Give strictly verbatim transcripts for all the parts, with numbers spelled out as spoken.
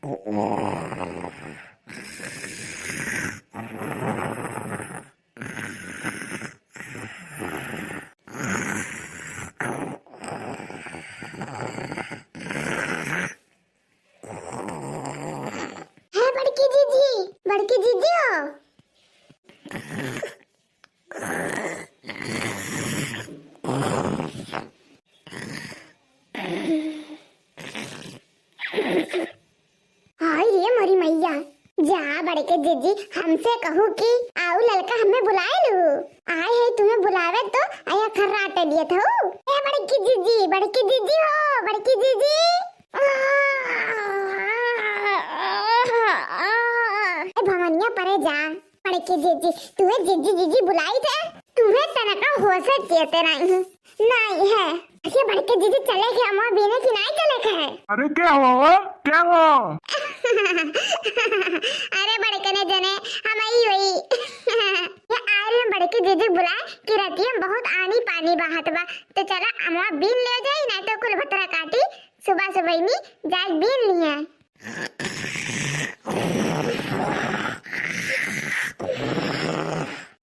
हे बड़की जीजी, बड़की जीजी हो। हाय रे मोरी मैया, जा बड़के जीजी, हमसे कहू कि आऊ ललका हमें बुलाए लू। आए है तुम्हें बुलावे तो आया खर्राटे लिए थो। ए बड़की जीजी, बड़की जीजी हो, बड़की जीजी। ए भवनिया परे जा। बड़की जीजी, तुहे जीजी जीजी बुलाई थे, तुहे तनका होश चेते नहीं, नहीं है। अच्छा बड़की जीजी चले के अमवा बीने की नहीं चले के है? अरे क्या हो, क्या हो? अरे बड़कने जने, हम आई हुई। ये आयल में बड़की जीजी बुलाए कि रतिया में बहुत आनी पानी बहत बा, तो चला अमवा बीन ले जाई, नहीं तो कुल भतरा काटी, सुबह सुबह नी जाए बीन लिए।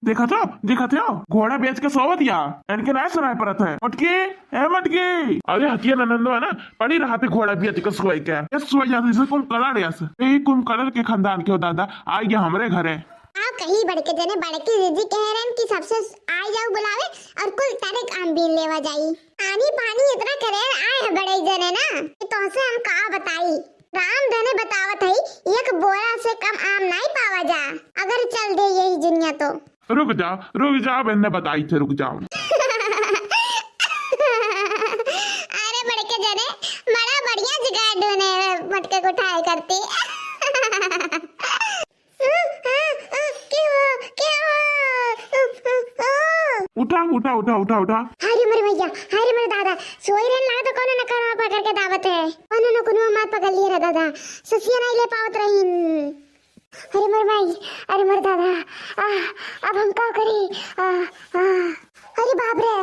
देखत हो, देखत हो, घोड़ा बेच के सोवत या, इनके ना सुनाई पड़त है। मटकी, ए मटकी, अरे हतिया ननंदवा ना, पड़ी रहते घोड़ा बेच के सोए के। ये सोए जाते जैसे कुंभकर्ण ऐसे। ए कुंभकर्ण के खानदान के हो दादा, आ गया हमरे घरे। आओ कहीं बड़के जने, बड़की जीजी कह रहे हैं कि सबसे आ जाओ बुलावे और कुल तारे काम बीन लेवा जाई। पानी पानी इतना करे आए हैं बड़े जने ना कि तोहसे हम का बताई। राम धने बतावत हई, एक बोरा से कम आम नाई पावा जा, अगर चल दे यही दुनिया तो। रुक जा, रुक जा, अब इन्हें बताई थे, रुक जाओ। अरे बड़के जने, बड़ा बढ़िया जुगाड़ ढूंढे मटके को उठाए करती। आ, आ, आ, क्या हुआ? क्या हुआ? आ, आ, आ। उठा, उठा, उठा, उठा, उठा। हाय रे मेरे भैया, हाय रे मेरे दादा, सोई रहन लगा तो कौनो न कौनो पकड़ के दावत है। कौनो न कौनो मार पकड़ लिए रे दादा, ससिया नहीं ले पावत रहीन। अरे मोर माई, अरे मोर दादा, आ, अब हम का करी? आ, आ। अरे बाप रे,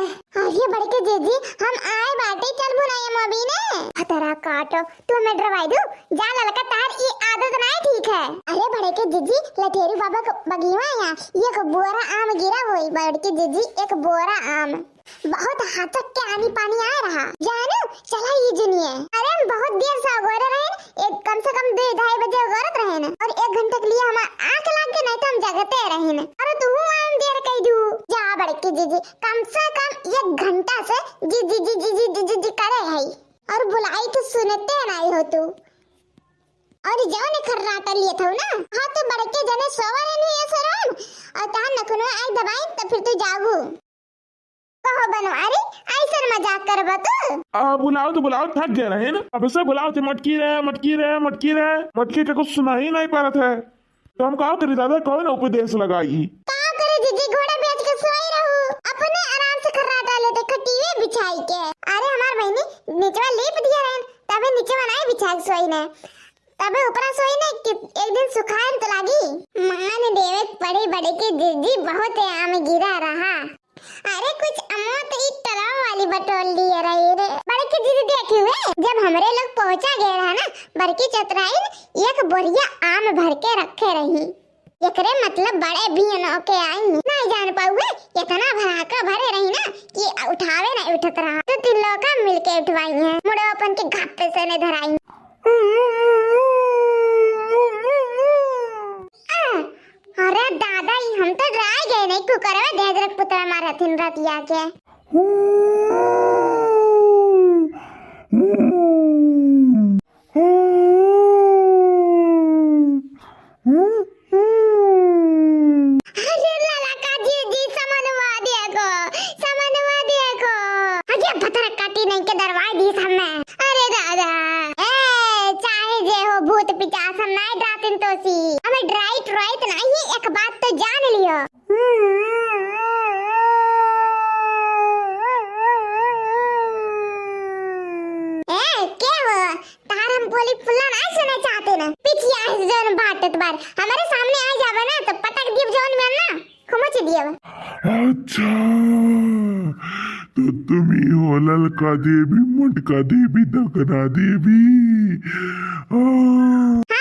अरे बड़के जीजी, हम आए बाटे, चल बुलाए मम्मी ने। हतरा काटो, तू हमें डरवाई दू, जा ललका, तार ई आदत नाय ठीक है। अरे बड़के जीजी, लठेरू बाबा के बगीवा या, एक बोरा आम गिरा होई, बड़के जीजी, एक बोरा आम। बहुत हाथक के आनी पानी आए रहा। जानू, चला ई जुनिए। अरे हम बहुत देर से अगोरे रहेन, एक कम से कम दो ढाई बजे अगोरत रहेन। और एक घंटे के लिए हमार आँख लाग के नहीं तो हम जगते रहेन। अरे तू आम देर कई दू। जा बड़के जीजी, कम से कम एक घंटा से जी, जी, जी करे है। और बुलाई तो सुनते नहीं हो तू। और जाओ ने खर्राटा लिए था ना। हाँ तो बड़के जने सोवा रहन हुई ऐसे रहन। और तहां नखुनवा आई दबाई तो फिर तू जागू। कहो बनवारी, ऐसन मजाक करबा तू? आ, बुलाओ तो बुलाओ, थक गए रहे ना। अब से बुलाओ थे, मटकी रे, मटकी रे, मटकी रे। मटकी के कुछ सुनाई नहीं पड़त है। तो हम का करी दादा, कौन उपदेश लगाई? का करे जीजी, घोड़ा बेच के सोई रहू, अपने आराम से खर्राटा लेते खटिए बिछाई के। अरे हमार बहिनी निचवा लीप दिया रहन, तबे निचवा नहीं बिछाई सोई ने, तबे ऊपरा सोई ने कि एक दिन सुखाए तो लागी। मान देवे पड़े बड़े के जीजी, बहुत आम गिरा रहा। अरे कुछ अमवा तो ई टरवा वाली बटोर लिए रही रे। बड़की दीदी देखी हुए, जब हमरे लोग पहुंचा गए रहा ना, बड़की चतुराइन एक बोरिया आम भर के रखे रही। एकरे मतलब बड़े बियन होके आई, नहीं जान पाउए, इतना भराका भरे रही ना कि उठावे नहीं उठत रहा। तो तीन लोग मिलके उठवाई हैं, मुड़े अपन के घापे से ने धराई। अरे दादा, ई हम तो डराए गए नहीं, कुकरवा दे अदरक पुतरा मारत हिन रतिया के। अरे लाला का जी, जी, समनवा देखो, समनवा देखो। अरे भतर काटी नहीं के डरवाए दी हमें। अरे दादा, ए, चाहे जे हो भूत पिचास, हम नाय डरातिन तोसी। हमें डराइत, डराइत नहीं, एक बात तो जान लियो। ए, के हो? तार हम बोली फुल्ला नहीं सुने चाहते ना। पिछिया है जौन बाटत बार। हमारे सामने आ जावे ना तो पटक दियो जौन में ना। खुमच दियो। अच्छा, तो तुम ही हो ललका देवी, मोटका देवी, दकना देवी। आ।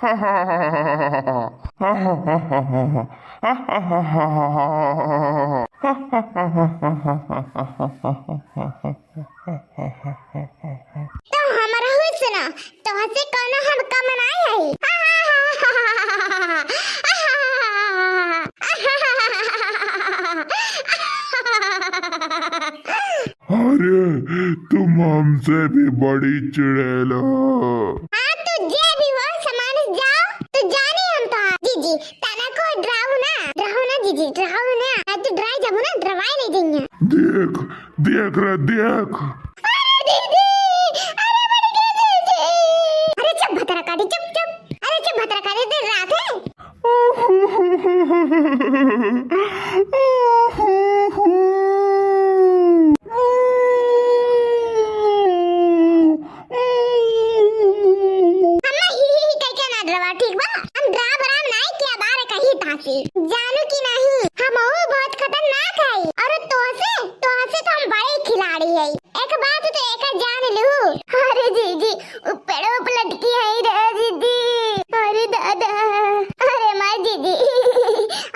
तो हमरा हुई सुना, तोहसे कौनो हम कम नाई हई। अरे, तुम हमसे भी बड़ी चुड़ैल हो। हाँ, तू जे भी हो, समाने से जाओ, तू जानी हम तो। जीजी, तना को डराओ ना, डराओ ना जीजी, डराओ ना। आज तो डराई जाबू ना, डरवाई नहीं देंगे। देख, देख रे, देख। अरे दीदी, अरे बड़ी दीदी। अरे चुप भतरा काटी, चुप, चुप। अरे चुप भतरा काटी, दिन रात है। अम्मा ही ही ही कह के ना डरवा, ठीक बा? हम डराब डराब नाई किया बार कही तासी। जानू कि नहीं, हम बहुत खतरनाक है। और तोहसे, तोहसे तो हम बड़े खिलाड़ी है। एक बात तो एक जान लू। अरे जीजी, उ पेड़वा पे लटकी है रे जीजी। अरे दादा, अरे माय जीजी,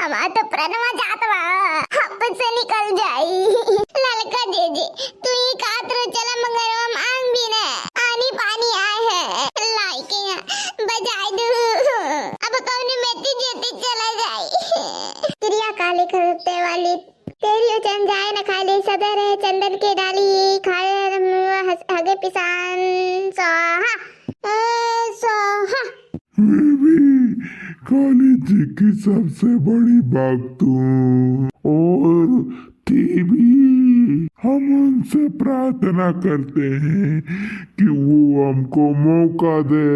हमार तो प्रणवा जात बा, हाथ से निकल जाई। ललका जीजी, तू ही कात रो, चला मंगरवा मांग भी ने, आनी पानी आए है, लाई के यहाँ बजाई दू। अब कौन मेती जेती चला जाई। क्रिया काली करते वाली तेरी उचन जाए न खाली, सदा रहे चंदन के डाली, खाए मुआ हस-, हगे पिसान, स्वाहा, ए, स्वाहा। मैं भी काली जी की सबसे बड़ी भक्त हूँ और देवी, हम उनसे प्रार्थना करते हैं कि वो हमको मौका दे।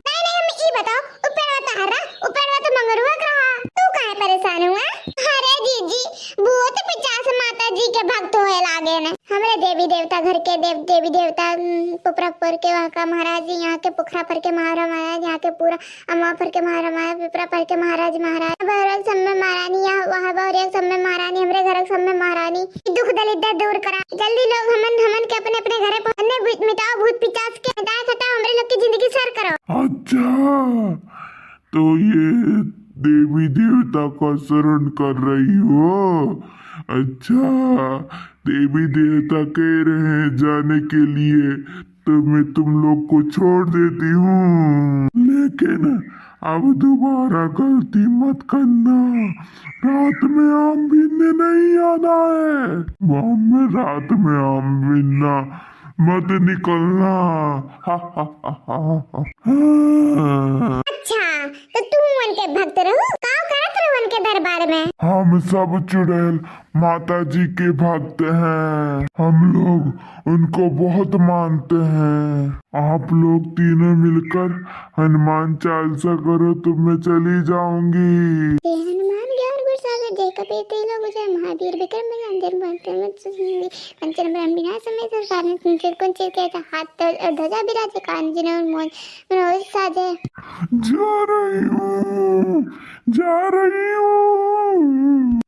नहीं, नहीं, हम ई बताओ, उ पेड़वा तहार रहा, उ पेड़वा तो मंगरुआ के रहा, तू काहे परेशान हुआ? अरे जीजी, भूत पिचास माता जी के भक्त होए लागे ने। हमरे देवी देवता घर के देव, देवी देवता, उम, पोखरा पर के वहाँ का महाराज जी, यहाँ के पोखरा पर के महाराज महाराज, यहाँ के पूरा अमवा पर के महाराज महाराज, पिपरा पर के महाराज महाराज, भैरव सब में महारानी, यहाँ वहाँ बौरिया सब में महारानी, हमरे घर सब में महारानी। ई दुख दलिद्दर दूर करा। जल्दी लोग हमन, हमन के अपने अपने घरे पहुँच-, अन्य भूत मिटाओ, भूत पिचास के मिटाए खाता, हमरे लोग की जिंदगी सर करो। अच्छा, तो ये देवी देवता का शरण कर रही हो? अच्छा, देवी देवता कह रहे हैं जाने के लिए, तो मैं तुम लोग को छोड़ देती हूँ, लेकिन अब दोबारा गलती मत करना। रात में आम बीनने नहीं आना है, गाँव में रात में आम बीनना मत निकलना। हा, हा, हा, हा, हा। हाँ। अच्छा, तो तू उनके भक्त रहू? का करत रहू उनके दरबार में? हम सब चुड़ैल माता जी के भक्त हैं। हम लोग उनको बहुत मानते हैं। आप लोग तीनों मिलकर हनुमान चालीसा करो तो मैं चली जाऊंगी। हे हनुमान ज्ञान गुण सागर, जय कपीस तिहुँ लोक उजागर, महावीर विक्रम बजरंग, जन बन कर मत सुन। कंचन बरन विराज सुबेश, सारन सुंदर कुंचित के हाथ ध्वजा विराजे, कांचन और मोहन मनोहर साजे। जा रही हूँ, जा रही हूँ।